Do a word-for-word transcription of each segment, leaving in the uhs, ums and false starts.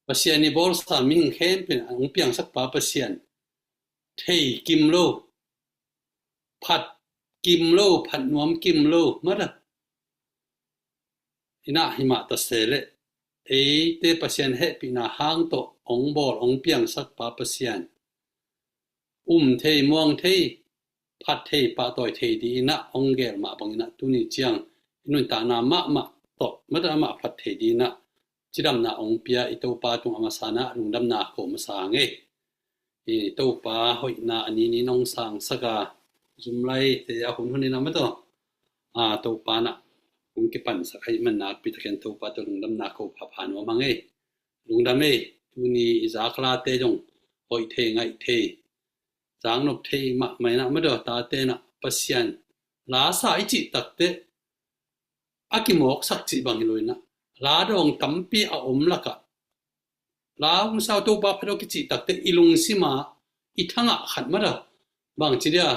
Pasian i bawlsa mihing khempeuh in hong piangsak pa Pasian thei kim lo, phat kim lo, phat nuam kim lo mata. Inah himah ta se leh eite Pasian hehpihna hang tawh hong bawl hong piangsak pa Pasian um thei, muang thei, phat thei, pahtawi thei di inah hong gel mah bang inah tuni ciang i nuntakna mahmah tawh mata amah phat thei di inah cidamna hong pia i Topa tung a masa inah lungdamna ko masa ngei. I Topa hoihna a nini nong sangsak a, zumlai te a hun hun inah mata a Topa inah hong kipansak ahih man nakpi takin Topa tawh lungdamna ko phapha nuam hang ei. Lungdam ei. Tuni i zaklate zong hoih thei, ngaih thei, zaknop thei mahmah inah mata tate inah Pasian lasa i cih takteh a kimawksak cih bang hi lo inah ladawng tampi a om lakah la hong sau Topa phat aw kicih takteh i lungsima i thangah khat mata bangci dia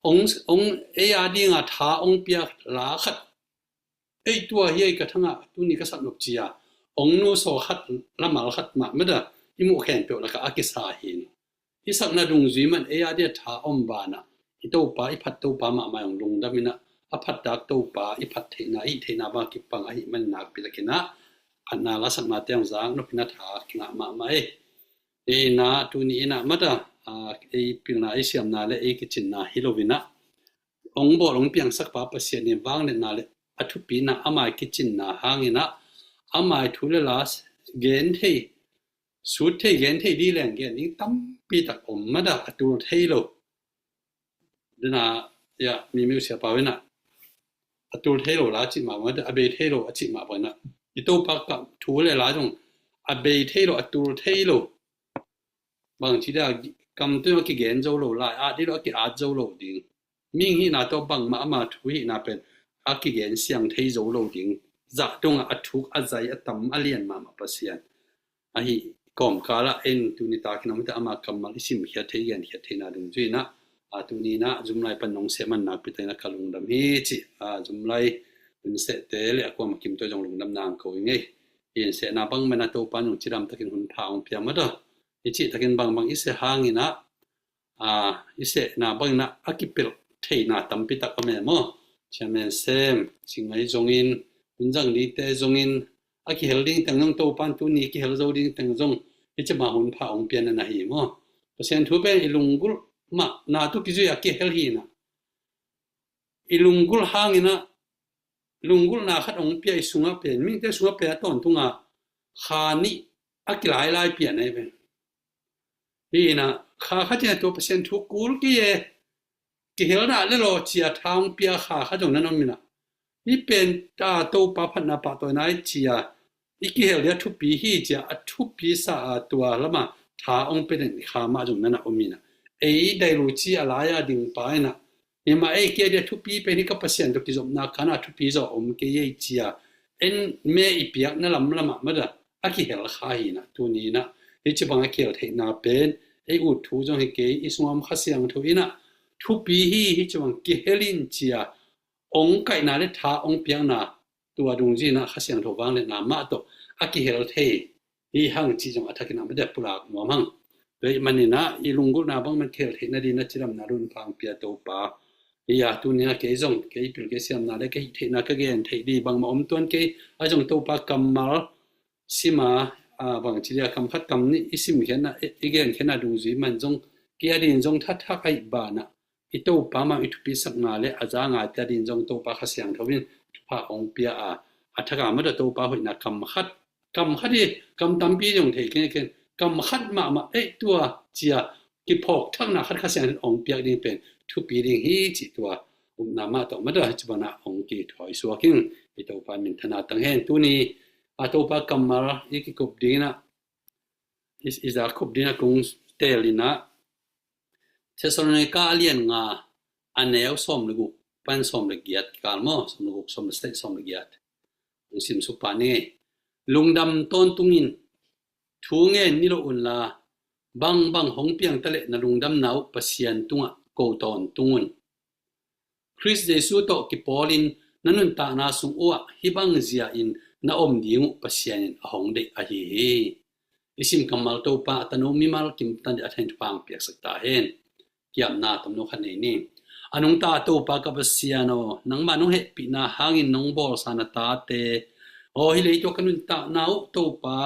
hong, hong ei a dinga tha hong pia la khat ei tua hi ei ka thangah tuni ka saknop cia hong nusaw khat lamal khat mah mata i muh khempeuh lakah a kisa hi inah i sakna dungzui man ei a dia tha om banah i Topa, i phat Topa mahmah hong lungdam inah a phattak Topa i phat theihna, i theihna bang kipang ahih man nakpi takin ah phatna lasaknate hong zaknop inah tha kingah mahmah ei. Ei inah tuni inah mata ei pilna, ei siamna le ei kicinna hi lo inah hong bawl hong piangsak pa Pasian i vangliatna le a thupina, ama i kicinna hang inah ama i thu le la gen thei, sut thei, gen thei di leng gen ding tampi tak om mata a tul thei lo. Dena ia mi musiapa inah a tul thei lo la a cih mah bang a bei thei lo a cih mah bang inah i Topa ka thu le la zong a bei thei lo, a tul thei lo. Bangci dia kam tun a kigen zo lo lai, at di lo a ki-at zo lo ding. Mihing hihna tawh bangmah ama thu hihna pen a kigen siang thei zo lo ding. Zah dongah a thuk a zai a tam a lian mahmah Pasian ahi kawmkalah en tuni takin om te ama kammal i simkhiat thei, genkhiat theihna dungzui inah a tuni inah zumlai pan nong seh man nakpi takin a ka lungdam hi cih a zumlai hun sehte le a kuama kimto zong lungdam nang ko i ngei. I sehna bang man a Topa nung cidam takin hun pha hong pia mata i cih takin bangbang i seh hang inah a i sehna bang inah a kipelh theihna tampi tak om e maw? Chairman sem, singai zongin, hunzang dingte zongin a kihel ding teng zong Topan tuni kihel zo ding teng zong hi cima hun pha hong pian na hi maw? Pasian thu pen i lunggulh mah na tu kizui a kihel hi inah i lunggulh hang inah lunggulhna khat hong pia i sungah pen, mihingte sungah pen a tawntunga kha nih a kilailai pian ahi pen. Hi inah kha khat inah tua Pasian thu kul kei e, kihelna le law cia tha hong pia kha khat zong nan om inah hi pen ta Topa phatna pahtawina i cia i kihel dia thupi hi cia a thupi sa a tua lama tha hong pia den kha mah zong nan a om inah ei dailu ci a lai a ding pa inah hi mah ei kia dia thupi pen hi ka Pasian tawh kizopna kana thupi zaw om kei ei cia en me i piakna lamlamah mata a kihel kha hi inah tuni inah hi cibang a kihel theihna pen ei ut thu zong hi kei, i sungah om Kha Siangtho inah thupi hi, hi cibang kihel in cia hong kaihna le tha hong piakna tua dungzui inah Kha Siangtho vangliatna mah tawh a kihel thei hi hang cih zong a thakin a mate pulak nuam hang. Tua ahih man inah i lunggulhna bang man kihel theihna ding inah cidamna hun pha hong pia Topa hi a tuni inah kei zong kei pil kei siamna le kei theihna ka gen theih di bangmah om tuan kei a zong Topa kammal sima bangci dia kam khat kam nih i simkhiatna i genkhiatna dungzui man zong kei a ding zong thathak ahih banah i Topa mah i thupisakna le a za ngaite a ding zong Topa Kha Siangtho in thupha hong pia a a thaka mata Topa hoihna kam khat, kam khat hi kam tampi zong thei kei kei kam khat mahmah ei tua cia kiphawk thakna khat Kha Siangtho in hong piak ding pen thupi ding hi cih tua upna mah tawh mata hi cibana hong kithawi suak ing. I Topa minthanna tang hen tuni a Topa kammal i kikup ding inah i za kup ding inah kong tel inah Thessalonika a lian nga a neu sawm le guk pan sawm le giat kal maw, sawm le guk, sawm le sawm le giat hong sim suk pah ni ngei. Lungdam tawntungin thu ngen ni lo unla bangbang hong piang ta leh na lungdamna uh Pasian tungah ko tawntung un. Khrist Jesu tawh kipawlin na nuntakna sung uhah hih bang zia in na om ding uh Pasian in a hong deih ahi hi. I sim kammal Topa a tanu mimal kim tan dih a thain thupha hong piaksak ta hen. Kiamna tomno khat nei ni. A nungta Topa ka Pasian aw, nangmah nong hehpihna hangin nong bawlsa na tate aw, hih leitung ka nuntakna uh Topa,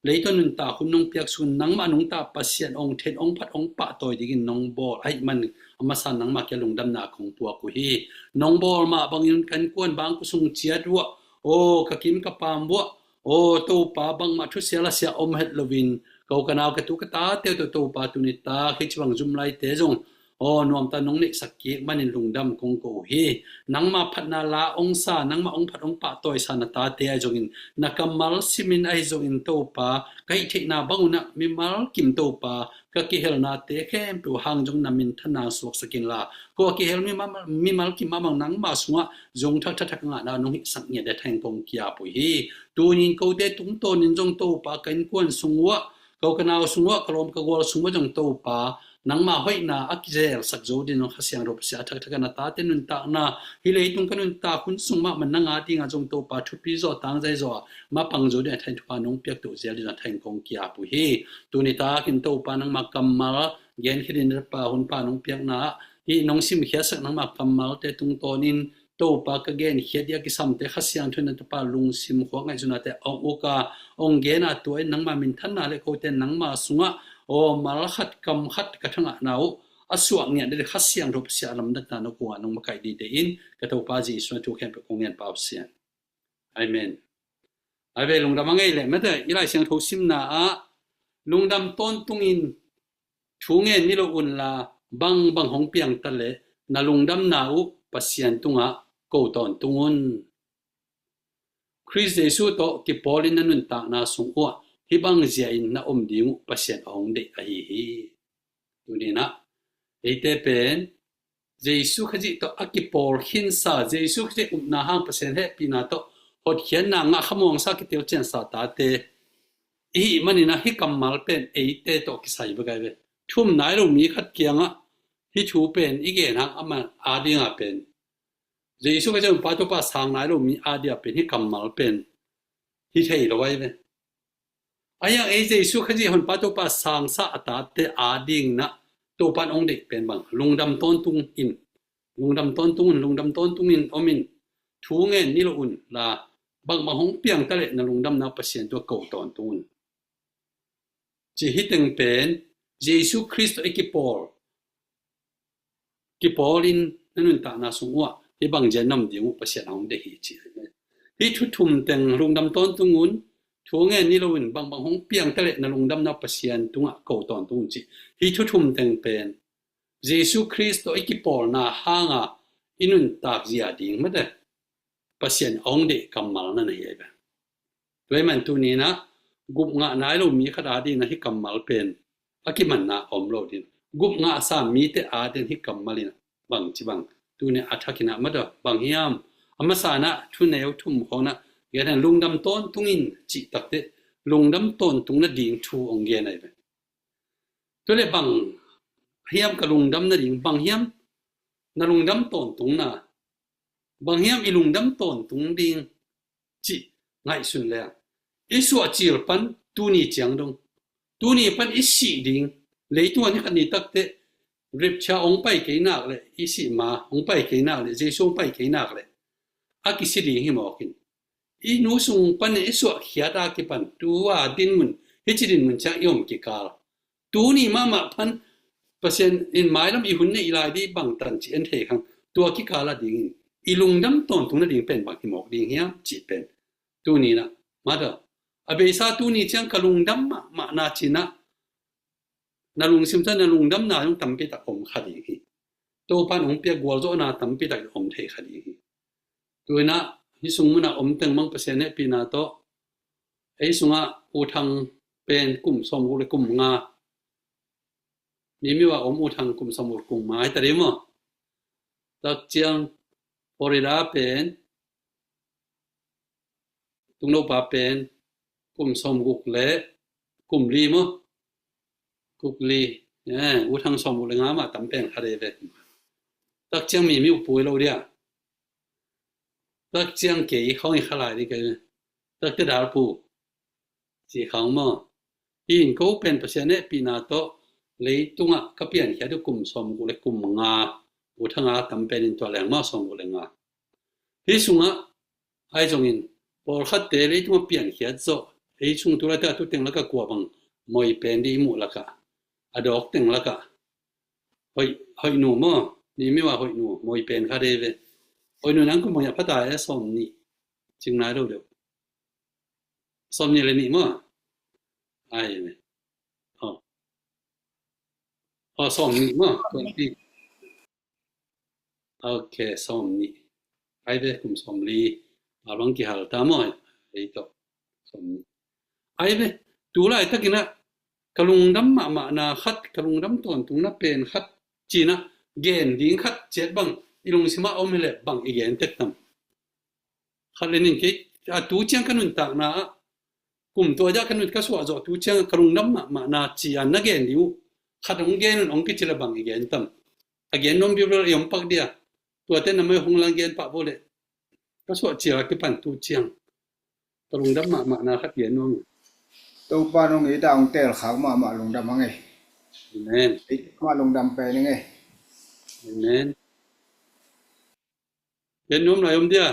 leitung nuntak hun nong piak sungin nangmah nungta Pasian ong then ong phat ong pahtawi dingin nong bawl ahih man a masa nangmah kia lungdamna kong puak uh hi. Nong bawl mah bangin kan kuan bangku sung ciat uh ah, aw ka kim ka pam uh ah, aw Topa bangmah thusia lasia om het loin ko ka nau ka tu ka tate uh tawh Topa tuni tak hi cibang zum laite zong aw nuamta nong neihsak kik manin lungdam kong ko uh hi. Nangmah phatna la ong sa, nangmah ong phat ong pahtawisa na tate ahi zongin na kammal simin ahi zongin Topa ka hih theihna bang unah mimal kim Topa ka kihelnate khempeuh hang zong na minthanna suaksak inla ko a kihel mimal, mimal kim a mang nangmah sungah zong thakthakthak a ngahna nong hihsak ngiat deh thain kong kiap uh hi. Tunin kote tungtawnin zong Topa ka innkuan sung uh ah, ko ka nau sung uh ah, ka lawm ka gual sung uh ah zong Topa nangmah hoihna a kizelsak zo ding zong Kha Siangtho Pasian a thakthak a na tate nuntakna hih leitung ka nuntak hun sung mahmah nang a dingah zong Topa thupi zaw tangzai zaw a mapang zo ding a thain thupha nong piak to zial ding zong thain kong kiap uh hi. Tuni takin Topa nangmah kammal genkhiat in na tapa hunpha nong piakna ah hih nong simkhiatsak nangmah kammalte tungtawnin Topa ka genkhiat dih a kisamte Kha Siangtho in na tapa lungsim khua ngaihsutnate ong uk a ong gen a tua in nangmah minthanna le kote nangmah sungah aw mal khat kam khat ka thangahna uh a suak ngiat dede Kha Siangtho Pasian a lamdangna nong kungah nong makaih dide in ka Topa Jesu na thu khempeuh kong ngen pa Pasian. Amen. Ai ve lungdam a ngei leh mete i Lai Siangtho simna ah lungdam tawntungin thu ngen ni lo unla bangbang hong piangta leh na lungdamna uh Pasian tungah ko tawntung un. Khrist Jesu tawh kipawlin na nuntakna sung uh ah hih bang zia in na om ding uh Pasian a hong deih ahi hi. Tuninah eite pen Jesu Khazih tawh a kipawl khinsa, Jesu Khazih upna hang Pasian hehpihna tawh hotkhiatna ngah khamuangsa kitilciansa tate ihih maninah hih kammal pen eite tawh kisai bek ai ve. Thum nai lo mi khat kiangah hih thu pen i gen hang ama adinga pen Jesu Khazih honpa Topa sang nai lo mi adia pen hih kammal pen hi thei lo ai ve. Ahiang ei Jesu Khazih honpa Topa sangsa a tate adinginah Topa in ong deih pen bang lungdam tawntung in, lungdam tawntung un, lungdam tawntung in om in thu ngen ni lo unla bangbang hong piangta leh na lungdamna Pasian tua ko tawntung un. Ci hi teng pen Jesu Khrist tawh i kipawl kipawlin na nuntakna sung uh ah hih bang zia in na om ding uh Pasian a hong deih hi ci. Hih thu thum teng lungdam tawntung un, thu ngen ni lo in bangbang hong piangta leh na lungdamna Pasian tungah ko tawntung un ci. Hih thu thum teng pen Jesu Khrist tawh i kipawlna hanga i nuntak zia ding mate Pasian a hong deih kammal na na hi ai ve. Tua hi man tuninah gup ngah nai lo mi khat adinginah hih kammal pen a kimanna a om lo ding. Gup ngahsa mite adin hih kammal in bang ci bang tunin a thakinah mate bang hiam a masanah thuneu thum khonah gen hen lungdam tawntung in cih takte lungdam tawntung nading thu ong gen ai ve. Tua le bang hiam ka lungdam nading, bang hiam na lungdam tawntungna, bang hiam i lungdam tawntung ding cih ngaihsun leng i suah cil pan tuni ciang dong, tuni pan i sih ding, leitung a ni khat ni takte rapture ong pai kei nak leh i sih ma ong pai kei nak leh Jesu ong pai kei nak leh a kisi ding hi mawkin i nu sung panin i suahkhiat a kipan tua dinmun, hici dinmun ciang i om kikal tuni mahmah pan Pasian in mailam i hun neih lai dih bangtan ci en thei khang tua kikal a dingin i lungdam tawntung nading pen bang hi mawk ding hiam cih pen tuninah mate a beisa tuni ciang ka lungdam mahmah na cinah na lungsim ciang na lungdamna zong tampi tak om kha ding hi. Topan hong piak gualzawhna tampi tak om thei kha ding hi. Tuinah hih sung munah om teng mang Pasian hehpihna tawh ei sungah U Thang pen kum sawmguk le kum nga, Mimiu a om U Thang kum sawmguk le kum nga hi ta dih maw? Tak ciang Florida pen Tungnopa pen kum sawmguk le kum li maw? Guk li. Eh, U Thang sawmguk le nga mah tam peng kha dih ve. Tak ciang Mimiu pui lo dia. Tak ciang kei khawng i kha lai dih kei. Takte dal pu, ci khang maw. Hi in ko pen Pasian hehpihna tawh leitungah ka piankhiat uh kum sawmguk le kum nga, u thanga tam pen in tua leng maw sawmguk le nga. Hi sungah, ahi zongin, pawlkhatte leitungah piankhiat zawh, ei sung tu laitak tu teng lakah kua bang moi pen dih i muh lakah, a dawk teng lakah, hoih, hoih nu maw, ni miwa hoih nu, moi pen kha dei ve. Hoih nu nang kum bang ya phata e sawm nih, cing nai lo deuh. Sawm nih le nih maw. Ai ve. Aw. Aw, sawm nih maw. Twenty. Ok, sawm nih. Ai ve, kum sawm li. A bang kihal ta maw. Ei tawh. Sawm nih. Ai ve, tu laitakinah ka lungdam mahmahna khat, ka lungdam tawntungna pen khat, cinah gen ding khat ciat bang i lungsimah om hileh bang i gen tek tam. Khat le nin kei, a tu ciang ka nuntakna ah, kum tua dah ka nun ka suah zawh tu ciang ka lungdam mahmahna ci-a na gen ding uh. Khat hong gen un hong kici le bang i gen tam. A gen nuam biubiu i om pak dia. Tuate na mai hong lang gen pah bo le. Ka suah cial a kipan tu ciang ka lungdam mahmahna khat gen nuam. Topa nong i dang teel khak mahmah lungdam a ngei. Amen. Ei mah lungdam pen i ngei. Amen. Gen nuam lai om dia.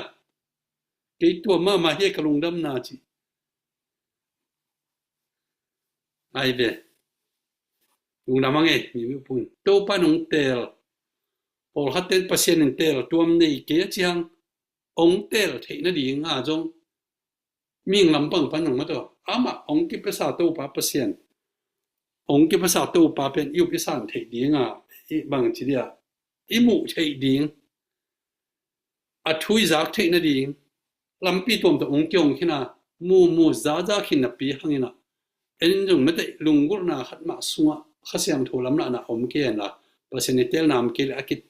Kei tua mahmah hi ka lungdamna ci. Ai ve. Lungdam a ngei, mi mipun. Topa nong teel. Pawlkhat ten Pasian in teel tuam nei kei a ciang. Ong teel theih nading a zong. Ming lampang pan nang mataw. Amah ong kipasa Topa Pasian. Ong kipasa Topa pen i up i san theih ding a. I bang ci dia. I muh theih ding. A thu i zak theih nading. Lampi tuamtuam ong kiong khin a. Mu mu za za khin napi hangin a. En zong mate lunggulhna khat mah sungah. Kha Siangtho lamlahna om kei en la. Pasian i teel nam kei le a kit.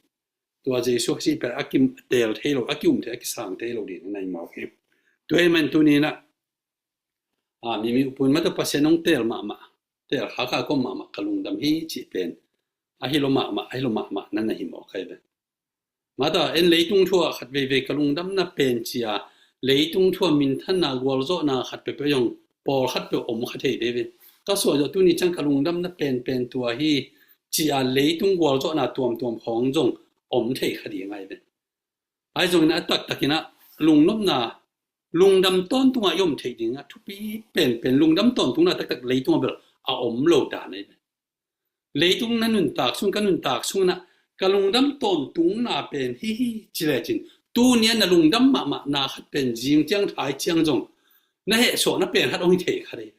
Tua Jesu Khazih pen a ki teel thei lo, a ki um thei, a kisang thei lo ding na i mawk hi. Tua hi man tuni inah, a, mi mipun mataw Pasian hong teel mahmah, teel khak a ka om mahmah ka lungdam hi cih pen. A hi lo mahmah, a hi lo mahmah na na hi mawk hi ve. Mataw en leitung thu ah khat veivei ka lungdamna pen ci-a leitung thu ah minthanna gualzawhna khat peuhpeuh zong pawlkhat peuh om kha thei dei ve. Ka suah zawh tuni ciang ka lungdamna penpen tua hi ci-a leitung gualzawhna tuamtuam khawng zong om thei kha ding ai ve. Ai zongin a taktakinah lungnopna lungdam tawntungah i om thei dingah thupi penpen lungdam tawntungna taktak leitungah bel a om lo dan ai ve. Leitung na nuntak sung ka nuntak sungah ka lungdam tawntungna pen hihi ci lecin tuni a na lungdam mahmahna khat pen zing ciang thai ciang zong na hehsuahna pen khat hong hi thei kha dei.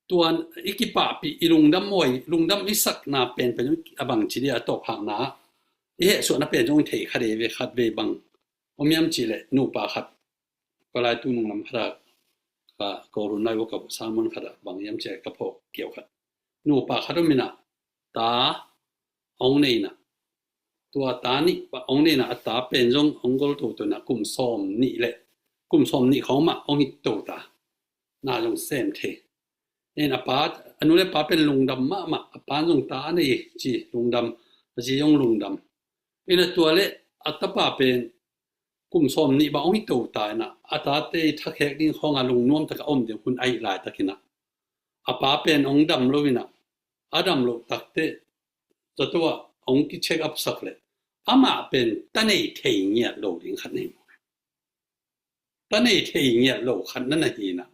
Tuan i kipahpih i lungdam mawi lungdam i sakna penpen a bang ci dia a tawphakna i hehsuahna pen zong hi thei kha dei ve khat vei bang. Om hiam cih leh nupa khat ka lai tu nung lam khat ah ka kawlhun lai uh ka buh sermon khat ah bang hiam cih leh ka phawk kiau khat. Nupa khat om inah ta hong nei inah tua ta nih hong nei inah a ta pen zong hong gol toto inah kum sawm nih le kum sawm nih khawng mah hong hi to ta. Na zong sem thei. Nen a pa a nu le pa pen lungdam mahmah a pa zong ta a nei ci lungdam a zi zong lungdam. Inah tua le a tapa pen kum sawm nih bang hong hi to ta inah a tate i thakhek ding khawng a lungnuam taka om ding hun a ih laitakinah a pa pen hong dam lo inah a dam loh takte zato ah hong ki check up sak le amah pen ta nei thei ngiat lo ding khat nei maw? Ta nei thei ngiat lo khat na na hi inah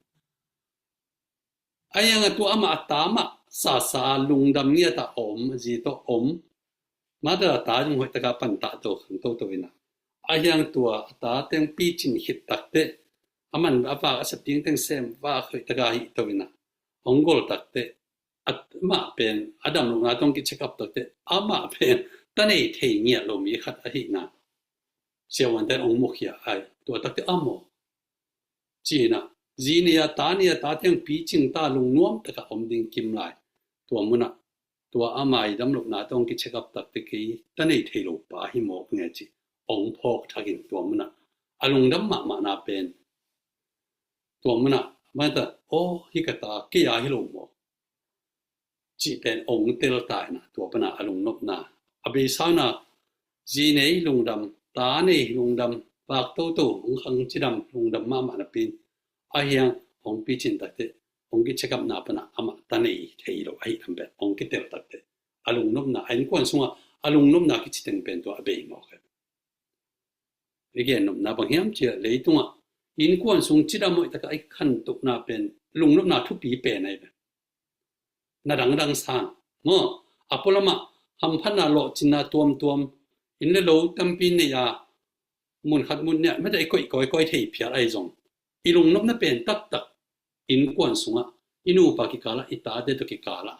a hiang a tu amah a ta mah sasa lungdam ngiat a om a zi tawh om. Mata a ta zong hoih taka pantah to khang toto inah a hiang tua a ta teng picin khit takte a man a vak a sep ding teng sem vak hoih taka hih to inah hong gol takte amah pen a dam lohna tawh hong ki check up takte amah pen ta nei thei ngiat lo mi khat ahihna siavuanten hong mukhia ai tua takte a maw? Ci inah zi nei a ta nei a ta teng picing ta lungnuam taka om ding kim lai. Tua munah tua ama i dam lohna tawh hong ki check up takte kei ta nei thei lo pa hi mawk nge ci hong phawk thakin tua munah a lungdam mahmahna pen tua munah mata aw hi ka ta kei a hi lo maw? Cih pen ong tel ta inah tua pana a lungnopna a beisauna zi nei lungdam ta nei lungdam vak toto, hong khang cidam, lungdam mahmah napi in, ahi hang hong picin takteh, hong kichekapna panah amah ta nei thei lo ahi lam pen hong kitel takteh, a lungnopna, a innkuan sungah a lungnopna kici teng pen tua a bei mawk hi. I gennopna bang hiam cih leh leitungah innkuan sung cidam hoih takah i khantohna pen lungnopna thupi pen ahi ve. Na dangdang sang maw, a pualamah hamphatna, lawhcinna tuamtuam, inn le lo tampi nei a, mun khat mun nih ah mate i koih kawikawi thei phial ahi zong, i lungnopna pen taktak innkuan sungah, i nupa kikalah, i tate tawh kikalah,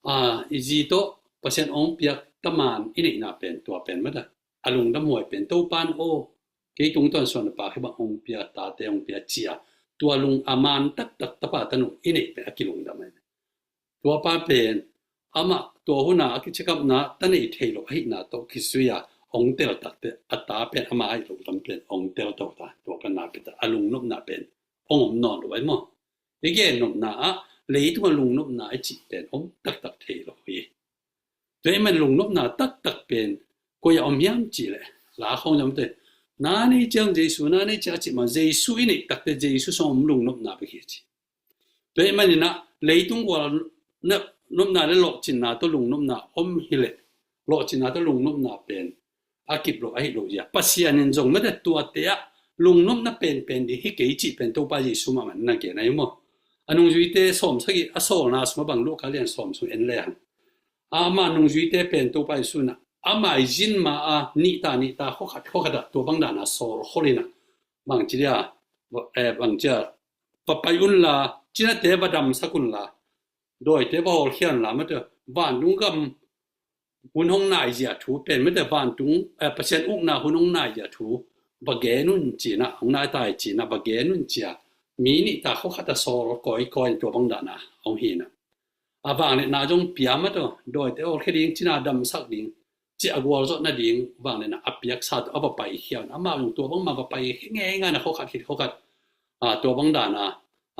a, i zi tawh Pasian hong piak taman i neihna pen, tua pen mate a lungdam huai pen, Topa in aw, kei tungtawn suan a pa khi bang hong pia, tate hong pia cia, tua lung a man taktak tapa tanu i neih pen a kilungdam ahi. Tua pa pen amah tua huna a kichekapna ta nei thei lo ahihna tawh kizui a hong tel takteh, a ta pen ama ahi lo lam pen hong tel to ta, tua ka na pita a lungnopna pen hong om nawn lo ahi maw. I gennopna ah leitungah lungnopna i cih pen om taktak thei lo hi. Tua ahih man lungnopna taktak pen koi ah om hiam cih leh, la khawng zong te, na nei ciang Jesu, na nei ciang a cih mah, Jesu i neih takteh Jesu sung om lungnopna bek hi ci. Tua ahih maninah leitung gual nopna le lawhcinna tawh lungnopna om hileh, lawhcinna tawh lungnopna pen a kip lo ahi lo zia, Pasian in zong mate tuate ah lungnopna penpen ding hi kei cih pen Topa Jesu mahmah na gen ahi maw. A nungzuite sawm sagih a sawlna sungah bang, Luka lian sawm sung en le hang, ama nungzuite pen Topa Jesu inah ama i zin ma a nihta nihta khuakhat khuakhat ah tua bang dana sawl khol inah, bang ci dia, eh, bang cia, va pai unla, cinate va damsak unla, dawite va hawlkhia unla, mate vantung gam hun hong naizia thu pen, mate vantung, eh, Pasian ukna hun hong naizia thu va gen un cinah, hong naitai cinah va gen un cia, mi nihta khuakhat a sawl kawikawi tua bang dana hong hinah, a vangliatna zong pia, mate dawite hawlkhia ding, cina damsak ding, ci a gualzawh nading vangliatna a piaksa tawh a va paikhia un, amau zong tua bangmah va paikhia ngeingai na khuakhat khit khuakhat, a, tua bang dana,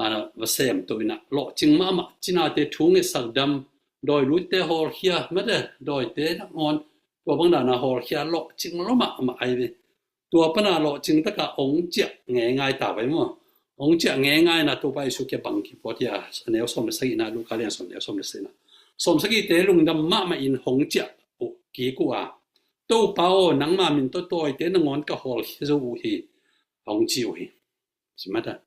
a, va sem to inah lawhcing mahmah, cinate thu ngetsak dam, dawi lutte hawlkhia, mate dawite nangawn tua bang dana hawlkhia, lawhcing lua mahmah ahi ve. Tua pana lawhcing taka hong ciah ngeingai ta vai maw. Hong ciah ngeingai na Topa Jesu kia bang kipuat hia, a neu sawm le sagihna, Luka lian sawm, neu sawm le sagihna. Sawm sagihte lungdam mahmah in hong ciah uh kik uh a, Topa aw, nangma min tawh dawite nangawn ka hawlkhia zo uh hi, hong ci uh hi. Ci mata.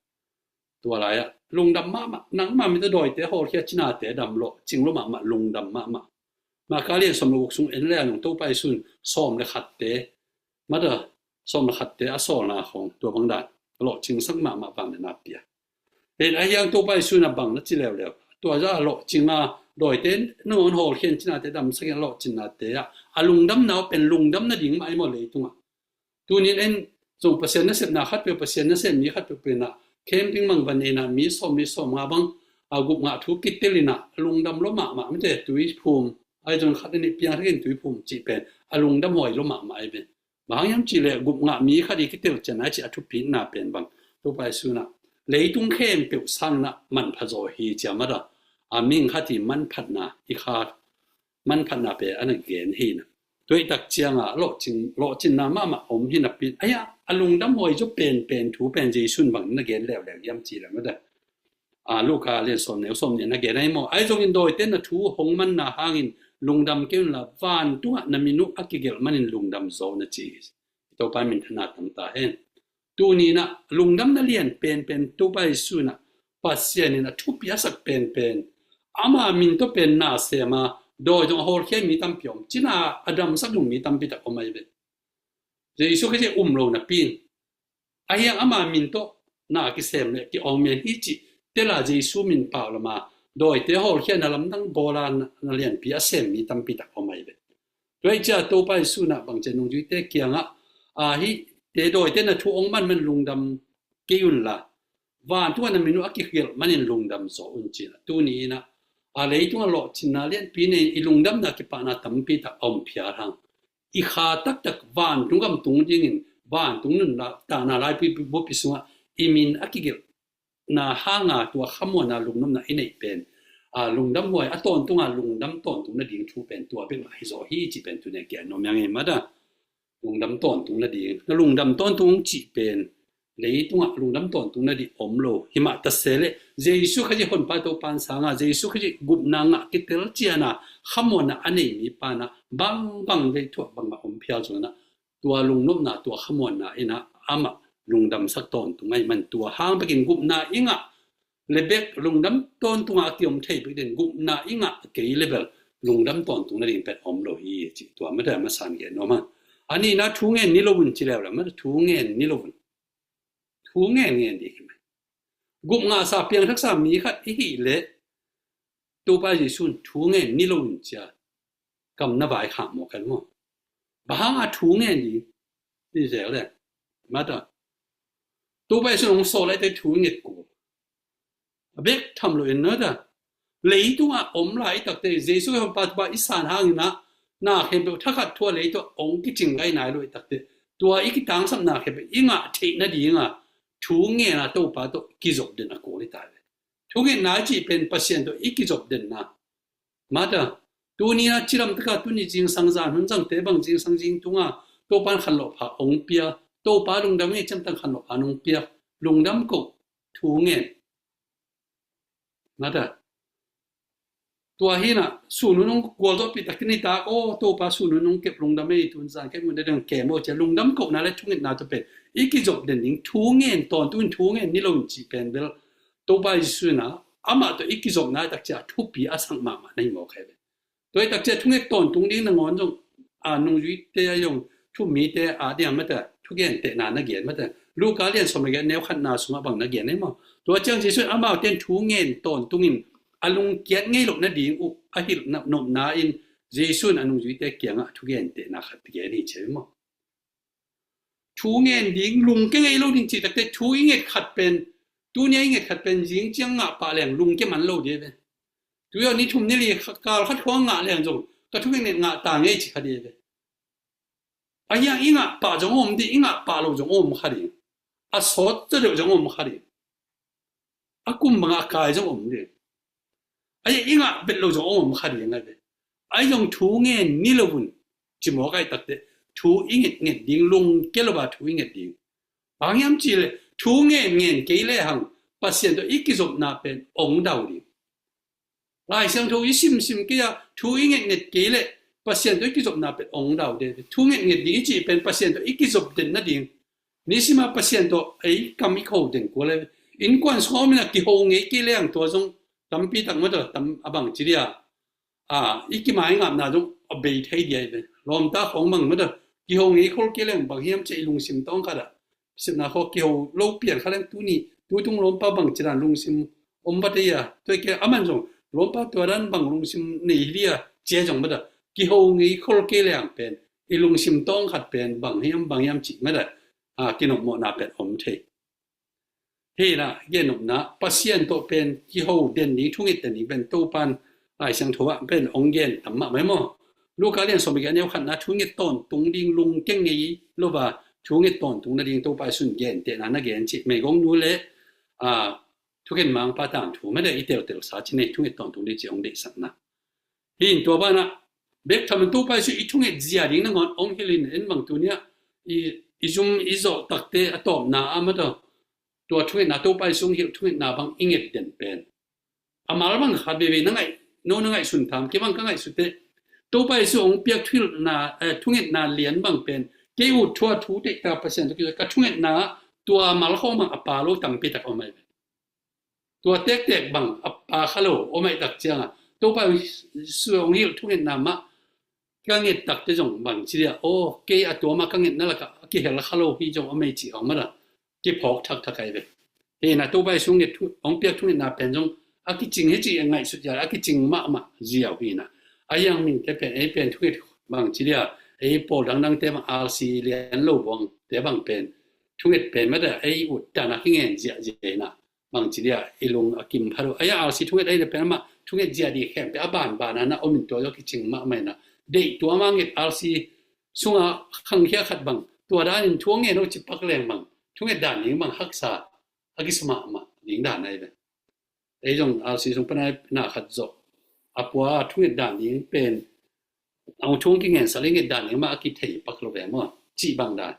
Tua lai-ah lungdam mahmah, nangma min tawh dawite hawlkhia, cinate dam, lawhcing lua mahmah, lungdam mahmah. Marka lian sawm le guk sung en le a nung Topa Jesu in sawm le khatte, mata sawm le khatte a sawlna khawng tua bang dan lawhcingsak mahmah vang le na pia. Hen ahi hang Topa Jesu in a bang na ci leuleu, tua za a lawhcing a, dawite nangawn hawlkhia in cinate damsak in a lawhcinnate ah a lungdamna uh pen lungdam nading mah ahi maw leitungah. Tunin en zong Pasian nasepna khat peuh, Pasian nasep mi khat peuh peuh inah camping bang va nei inah mi sawm, mi sawm nga bang a gup ngah thu kitel inah a lungdam lua mahmah, mite tuiphum, ahi zong khat le nih piang thakin tuiphum cih pen a lungdam huai lua mahmah ahi pen. Bang hang hiam cih leh gup ngah mi khat i kitel cian a cih a thupitna pen bang, Topa Jesu inah leitung khempeuh sang inah manpha zaw hi cia mata, a mihing khat i manphatna, i kha manphatna pen a na gen hi inah. Tua i tak cianga lawhcing, lawhcinna mahmah om hi napi in, ahi a lungdam huai zaw penpen thu pen Jesu in bang na gen leuleu hiam cih leh mata, a, Luka lian sawm neu sawm nih na gen ahi maw. Ahi zongin dawite na thu hong manna hangin lungdam kei unla, vantungah na min uh a kigelh manin lungdam zaw un a ci hi. Topa minthanna tang ta hen. Tuni inah lungdamna lian penpen Topa Jesu inah Pasian in a thupiasak penpen, ama min tawh pen na sem a, dawi zong a hawlkhia mi tampi om, cina a damsak zong mi tampi tak om ahi ve. Jesu Khazih um lo napi in, ahi hang ama min tawh na kisem le ki-awng men hi cih tela Jesu min pau lama dawite hawlkhia na lamdang bawla na, na lianpi a sem mi tampi tak om ahi ve. Tua hi cia Topa Jesu inah bang cia nungzuite kiangah, a, hihte dawite na thu hong man man lungdam kei unla, vantungah na min uh a kigelh manin lungdam zaw un cinah. Tuni inah a leitungah lawhcinna lianpi nei in i lungdamna kipahna tampi tak a om phial hang, i kha taktak vantung gam tung dingin, vantung nuntakna laibupi sungah i min a kigelhna hanga tua khamuanna lungnopna i neih pen, a, lungdam huai a tawntunga lungdam tawntung nading thu pen tua bek mah hi zaw hi cih pen tuni a kian nuam hiang hi mata. lungdam tawntung nading, na lungdam tawntung cih pen leitungah lungdam tawntung nading om lo. Himah ta se leh Jesu Khazih honpa Topa in sangah Jesu Khazih gupna ngah kitel ciangin khamuanna a nei mipa in bangbang vei thuah bangmah om phial zongin tua lungnopna, tua khamuanna in amah lungdamsak tawntung ahih man tua hang bekin gupna i ngah le bek lungdam tawntung a kiom thei bek den, gupna i ngah kei le bek lungdam tawntung nading pen om lo hi cih tua mah a masa in gen nuam ing. A nihna thu ngen ni lo un ci leuleu mah, thu ngen ni lo un. Thu ngen ngen ding hi mai. Gup ngahsa piangthaksa mi khat i hih leh Topa Jesu in thu ngen ni lo un ci a kam na vaikhak mawk hen maw? Bang hang a thu ngen ding? Ti zel le mah ta. Topa Jesu in hong sawl lai te thu i nget kul. A bek tham lo in na ta. Leitungah om lai i takte Jesu i honpa Topa i san hangin na khempeuh thakhat thu a leitungah hong kicing lai nai lo i takte tua i kitangsapna khempeuh i ngah theih nading a thu ngen a Topa tawh kizop den a kul i ta ve. Thungetna i cih pen Pasian tawh i kizop denna mah ta. Tuni a cidam taka tuni zingsang zan hun zangte bang zingsang zingtunga Topa in khanlawhpha hong pia, Topa lungdam nge ciamtang khanlawhpha hong pia, lungdam ko thu ngen mah ta. Tua hi na sun hun hong gualzawhpih tak ni ta, aw Topa sun hun hong kep lungdam ei, tun zan kep mun dang kem aw ci a lungdam kohna le thungetna tawh pen i kizop den ding, thu ngen tawntung in thu ngen ni lo in cih pen bel Topa Jesu in amah tawh i kizopna i takcia thupi a sak mahmah na hi mawk hi ve. Tua i takcia thunget tawntung ding nangawn zong a nungzuite a zong thumite a diam mah ta thugentehna na gen mah ta. Luka lian sawm le giat neu khatna sungah bang na gen ei maw? Tua ciang Jesu in amaute in thu ngen tawntung in a lungkiat ngei loh nading uh a hilh nopna in Jesu in a nungzuite kiangah thugentehna khat gen hi ci a maw? Thu ngen ding, lungke ngei lo ding cih takte thu i nget khat pen, tuni a i nget khat pen zing ciang ngah pah leng lungke man lo ding ve. Tui aw ni thum ni li kal khat khawng ngah leng zong ka thunget nget ngah ta ngei ci kha ding ve. A hiang i ngah pah zong om ding, i ngah pah lo zong om kha ding. A sawt ca deuh zong om kha ding. A kum bangah a kai zong om ding. A hiang i ngah bet lo zong om kha ding a ve. A hi zong thu ngen ni lo un ci mawk a i takte thu i nget nget ding, lungke lo a thu i nget ding. Bang hiam cih leh thu ngen ngen kei lehang Pasian tawh i kizopna pen ong dau ding. Lai Siangtho i simsim kei a thu i ngetnget kei leh Pasian tawh i kizopna pen ong dau ding. Thu ngetnget ding i cih pen Pasian tawh i kizop den nading. Nisima Pasian tawh ei kam i kho den kul le. Innkuan sungah om in a kiho ngei kei leng tua zong tampi tak mah tawh tam a bang ci dia. A, i kimaingapna zong a bei thei dia i ve. Lawmta khawng bang mah tawh kiho ngei khol kei leng bang hiam ci a i lungsim tawng khat ah sepna khaw kiho lo pian kha leng tuni tutung lawmpa bang ci dan lungsim om vat ei a, tua i ke a man zong lawmpa tua dan bang lungsim nei hi dia ci a zong mah ta kiho ngei khol kei leng pen i lungsim tawng khat pen bang hiam bang hiam cih mah ta a kinopmawhna pen om thei. Hei na gennopna Pasian tawh pen kiho den ding thunget den ding pen Topan Lai Siangtho ah pen ong gen tam mah mai maw? Luka lian sawm le giat neu khatna thunget tawntung ding lungke ngei lo a thunget tawntung nading Topa Jesu in gentehna na gen cih meigong nu le a thukhen mangpa tangthu mah de i teltel sa ci nei thunget tawntung ding ci ong deihsakna. Hi in tua banah bek tham in Topa Jesu i thunget zia ding nangawn ong hilh in en bang tuni ah i, i zum i zawh takte a tawpna ah mah tawh tua thungetna Topa Jesu ong hilh thungetna bang i nget den pen a mal bang khat veve na ngaih, no na ngaihsun tham, kei bang ka ngaihsut teh Topa Jesu ong piak thuhilhna, eh, thungetna lian bang pen kei ut thua thu teihta Pasian tawh kizawh ka thungetna tua mal khawng bang a pa lo tampi tak om ahi ve. Tua tektek bang a pa kha lo om ahi tak ciangah Topa Jesu ong hilh thungetna mah ka nget takte zong bang ci dia, aw kei a tua mah ka ngetna lakah a kihel kha lo hi zong om ahi cih hong mah la kiphawk thakthak ahi ve. Hi na Topa Jesu nget thu, hong piak thungetna pen zong a kicing hi cih a ngaihsut zia a kicing mahmah ziau hi na. A hiang mingte pen ei pen thunget bang ci dia, ei pawl dangdangte bang R C lian lo buangte bang pen thunget pen mah ta ei ut dan a kingen ziahziah hi na. Bang ci dia i lung a kim phat uh. A hiang R C thunget ahi le pen amah thunget zia dih khempeuh a banban a na om in tua zong kicing mahmah hi na. Deih tua mah nget R C sunga khangkhia khat bang tua dan in thu a ngen uh ci pak leng bang thunget dan ding bang haksa a kisa mahmah ding dan ahi ve. Ei zong R C sung pan a na khat zawh a pua thunget dan ding pen a hong thu a kingen sa le nget dan ding mah a kithei pak lo ve maw? cih bang dan.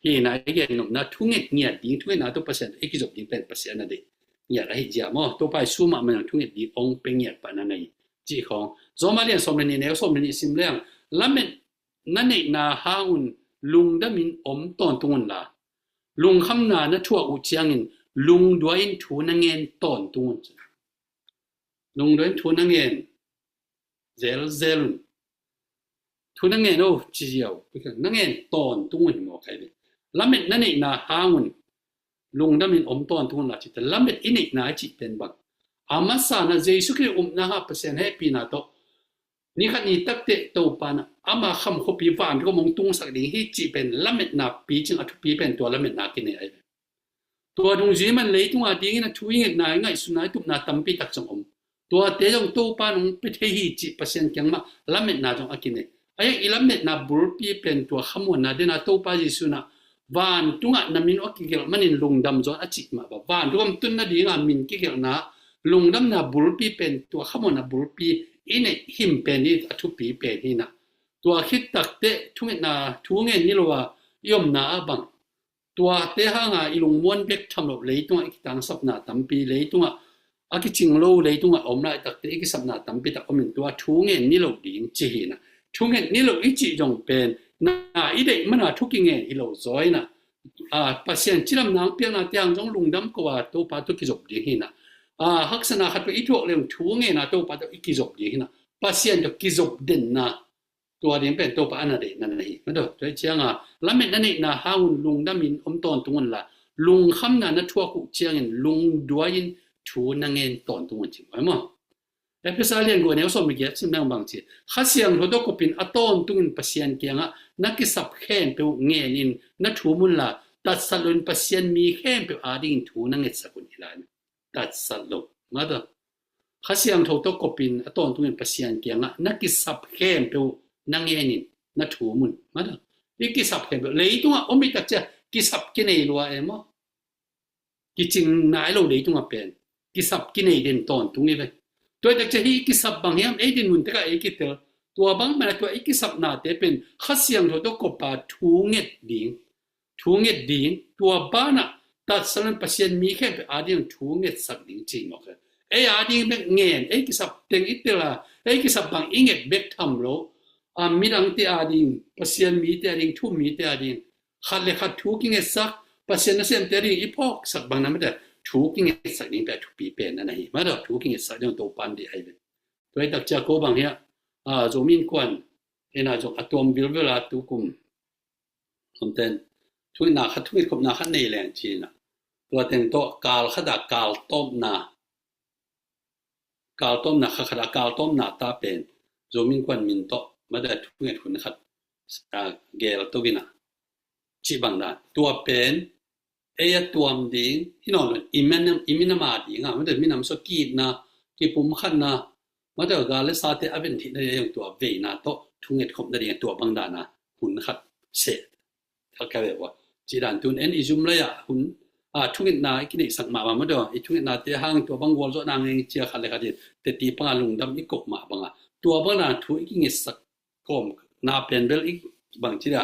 Hi na, i gen nopna thunget ngiat ding, thungetna tawh Pasian i kizop ding pen Pasian a deih ngiat ahi zia maw. Topa Jesu mahmah in thunget ding hong pia ngiat pah na hi, cih khawng. Roma lian sawm le nih, neu sawm le nih sim leng, lametna neihna hang un lungdamin om tawntung unla, lungkhamna na thuak uh ciangin lungduai in thu na ngen tawntung un. Lungduai in thu na ngen zelzel un. Thu na ngen o, ci ziau. Na ngen tawntung un hi maw, kai ve. Lametna neihna hang un lungdamin om tawntung unla, cih te lamet i neihna i cih pen bang. A masa na Jesu Khrih upna hang Pasian hehpihna tawh ni khat ni takteh Topa na ama kham khuapi vantung gam hong tungsak ding hi cih pen lametna picing a thupi pen tua lametna kinei ahi ve. Tua dungzui man leitung a dingin a thu i ngetna, i ngaihsutna, i tupna tampi tak zong om. Tuate zong Topa in hong pia thei hi cih Pasian kiang mah lametna zong a kinei. A i lametna bulpi pen tua khamuanna dena Topa Jesu na vantung ah na min uh a kigelh manin lungdam zaw in a cih mah bang. Vantung gam tun nading a min kigelhna, lungdamna bulpi pen tua khamuanna bulpi i neih him pen hi, a thupi pen hi na. Tua khit takteh thungetna, thu ngen ni lo a i omna ah bang, tuate hang a i lungmuan bek tham lo, leitung ah i kitangsapna tampi, leitung ah a kicing lo, leitung ah a om laitakteh i kisapna tampi tak om in tua thu ngen ni lo ding ci hi na. Thu ngen ni lo i cih zong pen na, i deih man a thu kingen hi lo zaw hi na. A, Pasian cidamna hong piaknate hang zong lungdam ko a Topa tawh kizop ding hi na. A, haksatna khat peuh i thuak leng thu ngen a Topa tawh i kizop ding hi na. Pasian tawh kizop denna, tua ding pen Topa a na deihna na hi. Madaw, tua hi ciang a, lametna neihna hang un lungdamin om tawntung unla, lungkhamna na thuak uh ciangin lungduai in thu na ngen tawntung un, ci maw. Efesa lian guk, neu sawm le giat sim leng bang ci, Kha Siangtho tawh kopin a tawntungin Pasian kiangah na kisap khempeuh ngenin na thum unla, tatsat loin Pasian mi khempeuh adingin thu na ngetsak un, hi lai. Tatsat lo. Madaw. Kha Siangtho tawh kopin a tawntungin Pasian kiangah na kisap khempeuh na ngenin na thum un. Madaw. I kisap khempeuh. Leitungah om i tak ciang kisap kinei lua e maw. Kicing nai lo leitungah pen. Kisap kinei den tawntung hi ve. Tua i tak ciang hih i kisap bang hiam, ei dinmun tekah ei kitel. Tua bang mana tua i kisapnate pen Kha Siangtho tawh kopa thu nget ding. Thu nget ding, tua banah tatsat loin Pasian mi khempeuh ading thu ngetsak ding ci mawk hi. Ei ading bek ngen, ei kisap teng i tel a, ei kisap bang i nget bek tham lo. A, midangte ading, Pasian mite ading, thu mite ading, khat le khat thu kingetsak, Pasian nasemte ading i phawksak bang na mite thu kingetsak ding pen a thupi pen na hi. Madaw, thu kingetsak ding Topa in deih ahi ve. Tua i tak ciang ko bang hiah, a, Zomi Innkuan ina zong a tuam vilvel a tukum Omten, thungetna khat, thunget khopna khat nei leng ci-in ah, tua teng tawh kal khat a kal tawpna, kal tawpna khat khat a kal tawpna ta pen Zomi Innkuan min tawh madaw thunget hun khat, a, gel to in ah, cih bang dan. Tua pen ei a tuam ding hi nawn lo, i minam, i minam a ding a, madaw minam sua ki-itna, kipumkhatna, madaw gal le sate a ven theihna ding a, tua veina tawh thunget khop nading a tua bang dana hun khat seh thak ka ve ua. Ci dan tun en i zum lai a hun, a, thungetna i kineihsak mah bang, madaw i thungetnate hang tua bang gualzawhna ngei cia khat le khat in teti panga lungdam i koh mah bang a, tua bang dana thu i kingetsak kawm na pen bel i bang ci dia,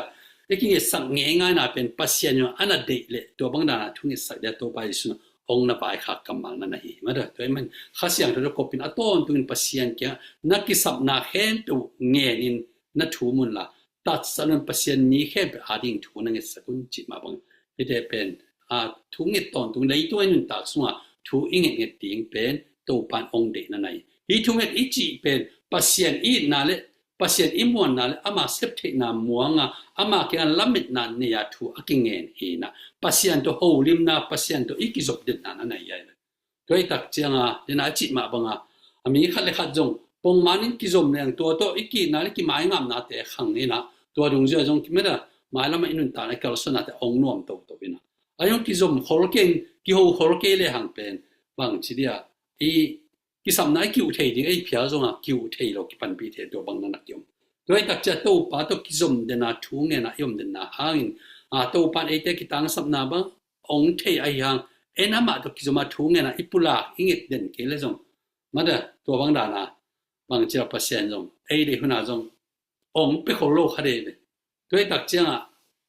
i kingetsak ngeingai na pen Pasian in a na deih leh tua bang dana thungetsak dia Topa Jesu in hong na vaikhak kammal na na hi. Madaw tua i man Kha Siangtho tawh kopin a tawntungin Pasian kiangah na kisapna khempeuh ngenin na thum unla, tatsat loin Pasian mi khempeuh ading thu na ngetsak un cih mah bang. Hite pen, a, thunget tawntung leitung a i nuntak sungah thu i ngetnget ding pen Topa in hong deih na na hi. Hih thunget i cih pen Pasian i itna le Pasian i muanna le ama septheihna muanga ama kianga lametna nei a thu a kingen hi na. Pasian tawh holimna, Pasian tawh i kizop denna na na hi a hi. Tua i tak cianga dena a cih mah banga, a mi khat le khat zong pongman in kizom leng tua tawh i ki-itna le kimaingapnate khang in ah, tua dungzui a zong kimeda mailam a i nuntakna i kalsuannate hong nuam toto in ah, a zong kizom khol kei in, kiho khol kei le hang pen bang ci dia, i kisapna i kiuh thei ding, ei phial zonga kiuh thei lo kipanpih thei tua bang na na kiom. Tua i tak cia Topa tawh kizom dena thu ngena i om dena hangin, a, Topa in eite kitangsapna bang hong thei ahi hang, en amah tawh kizom a thu ngena i pulak i nget den kei le zong, mada tua bang dana bang cia Pasian zong ei deih huna zong hong pia khol lo kha dei ve. Tua i tak ciangah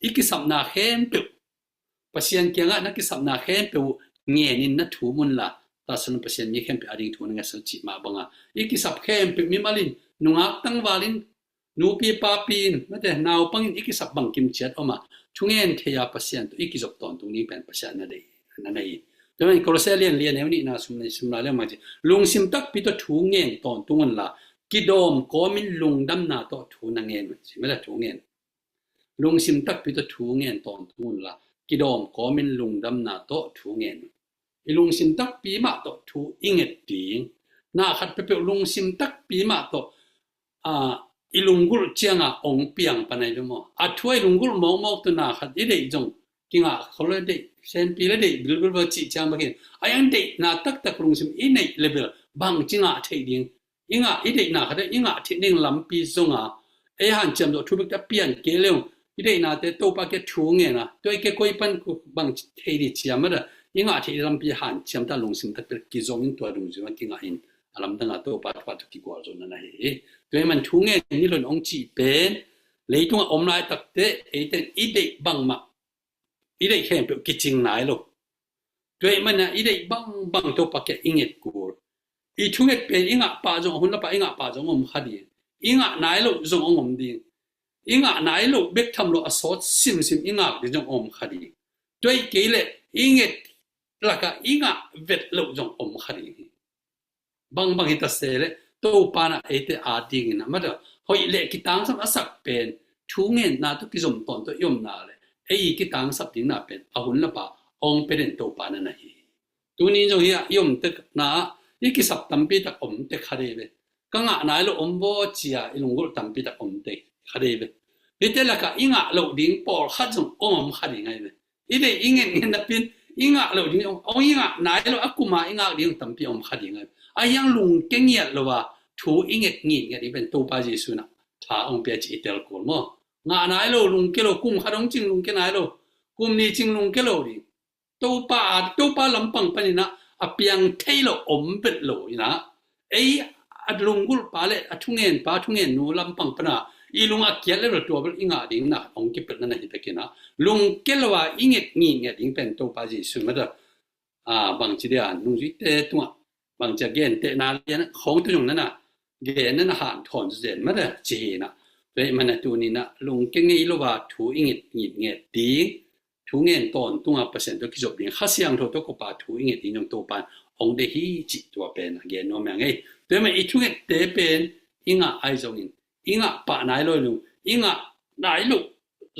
i kisapna khempeuh, Pasian kiangah na kisapna khempeuh uh ngenin na thum unla, Topa Pasian mi khempeuh ading thu na ngetsak cih mah banga, i kisap khempeuh mimalin, nungak tangvalin, nupi papi in, mate, naupangin i kisap bangkim ciat om a, thungen thei a Pasian tawh i kizop tawntung ding pen Pasian na deih, na nei. Tua manin Kolose lian li a neu nihna sum na sum lai le mang ci, lungsim takpi tawh thu ngen tawntung unla, kidawm kawmin lungdamna tawh thu na ngen un ci, mate, thu ngen. Lungsim takpi tawh thu ngen tawntung unla, kidawm kawmin lungdamna tawh thu ngen un. I lungsim takpi mah tawh thu i nget ding. Na khat peuhpeuh lungsim takpi mah tawh, a, i lunggulh cianga ong piang pan ai ve maw? A thu a i lunggulh mawkmawk tawh na khat i deih zong kingah khol le deih, senpi le deih bilbil va cih ciang bek hi. A iang deihna taktak lungsim i neih le bel bangci ngah theih ding, i ngah, i deihna khat i ngah theih ding lampi zonga, ei hanciam zawh thu bek a pian kei le ung, i deihnate Topa kiang thu ngen a, tua i ke koi pan bang thei di ciam a da, i ngah theih lampi hanciam ta lungsim takpi kizong in tua dungzui a kingah in, a lamdang a Topa thu a thu kigual zo na na hi. Tua i man thu ngen ni lon ong cih pen, leitungah om lai takte, eite i deih bangmah, i deih khempeuh kicing nai lo. Tua i mana i deih bangbang Topa kiang i nget kul. I thunget pen i ngah pah zong, a hun lapa i ngah pah zong om kha ding. I ngah nai lo zong ong om ding. I ngah nai lo bek tham lo a sawt simsim i ngak ding zong om kha ding. Tua i kei le i nget laka i ngah vet lo zong om kha ding hi. Bangbang hi ta se le Topa na eite a dingin a mata hoih le kitangsap a sak pen thu ngenna tawh kizom tawn tawh i omna le ei kitangsap dingna pen a hun lapa ong peden Topa na na hi. Tuni zong hi a i om tekna i kisap tampi tak om tek kha dei ve. Ka ngah nai lo om vaw cia i lunggulh tampi tak om tek kha dei ve. Hite laka i ngah lo ding pawlkhat zong ong om kha ding ai ve. I deih i nget nget napin i ngah lo ding ong, ong i ngah nai lo a kuma i ngak ding tampi om kha ding ai. A hiang lungke ngiat lo a thu i nget ngiat ngiat i pen Topa Jesu na tha ong pia ci i tel kul maw? Ngah nai lo lungke lo, kum khat ong cing lungke nai lo, kum ni cing lungke lo ding. Topa a, Topa lampang panin a piang thei lo om bet lo in a, ei a lunggulh pa le a thungen pa thungen nu lampang pana i lung a kiat le bel tua bel i ngah ding na ong kipelh na na hi takin a lungke lo a i nget ngiat ngiat ding pen Topa Jesu mata, a, bangci dia nungzuite tungah bangci a gentehna lian khawng tu zong nana gen nana han thawn zen mata ci hi na. Tua i mana tuni na lungke ngei lo a thu i nget ngiat ngiat ding, thu ngen tawntunga Pasian tawh kizop ding, Kha Siangtho tawh kopa thu i nget ding zong Topa ong deih hi cih tua pen a gen nuam a ngei. Tua i man i thungette pen i ngah ai zongin i ngah pah nai lo i lung, i ngah nai lo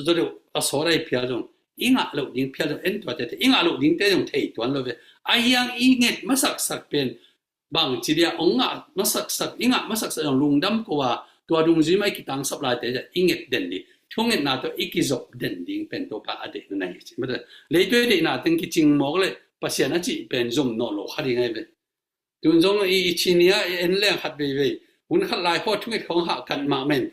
zaw deuh a sawt ai phial zong, i ngah lo ding phial zong en tua tete, i ngah lo dingte zong thei tuan lo ve. A hiang i nget masaksak pen bangci dia ong ngah masaksak, i ngah masaksak zong lungdam ko a, tua dungzui mah i kitangsap laite zia i nget den ding, thungetna tawh i kizop den ding pen Topa a deih na hi ci mata. Leitui deihna teng kicing mawk le Pasian a cih pen zom nawn lo kha ding ai ve. Tun zong i, i cinia i en leng khat veivei, hun khat lai khaw thunget khawng hah kat mah men,